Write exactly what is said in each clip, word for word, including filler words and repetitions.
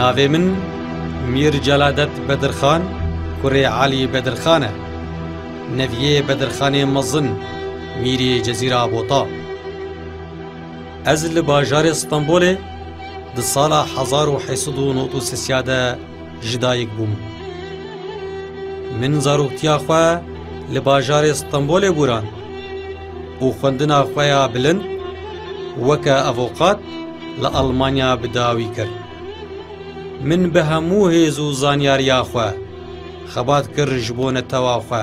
Navê min Mîr Celadet Bedirxan, kurê Elî Bedirxan e. Neviyê Bedirxanê mezin, Mîrê Cezîra Bota. Ez li bajarê Stenbolê di sala hezar û heşt sed û nod û sê de ji dayik bûm. Min zaroktiya xwe li bajarê Stenbolê bûran û xwendina xwe ya bilind weke avokat li Almanya bi dawî kir. Min bi hemû hêz û zanyariya xwe xebat kir ji bo netewa xwe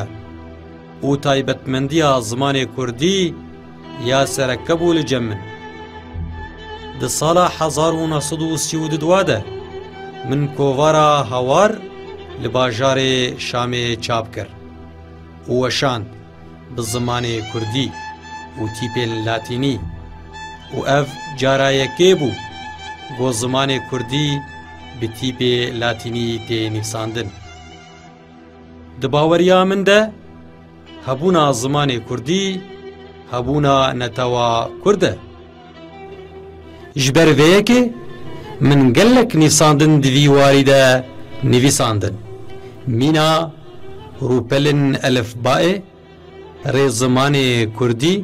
û taybetmendiya zimanê kurdî ya sereke bû li cem min. Di sala hezar û neh sed û sî û du de min kovara Hawar li bajarê Şamê çap kir û weşand bi zimanê kurdî û tîpên latînî û ev cara yekê bû ku zimanê kurdî bi tîpê latînî tê nivîsandin. Di baweriya min de hebûna zimanê kurdî hebûna netewa kurd e. Ji ber vê yekê min gelek nivîsandin di vî warî de nivîsandin. Mîna rûpelên elifbayê, rêzimanê kurdî,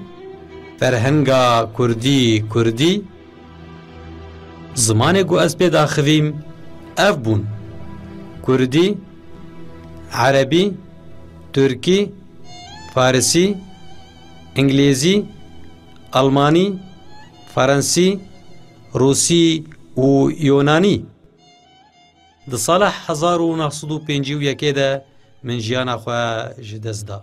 ferhenga kurdî, kurdî, zimanê ku ez pê daxivîm ev bûn: kurdî, erebî, tirkî, farisî, îngilîzî, almanî, ferensî, rûsî û yonanî. Di sala hezar û neh sed û pêncî û yekê de min jiyana xwe ji dest da.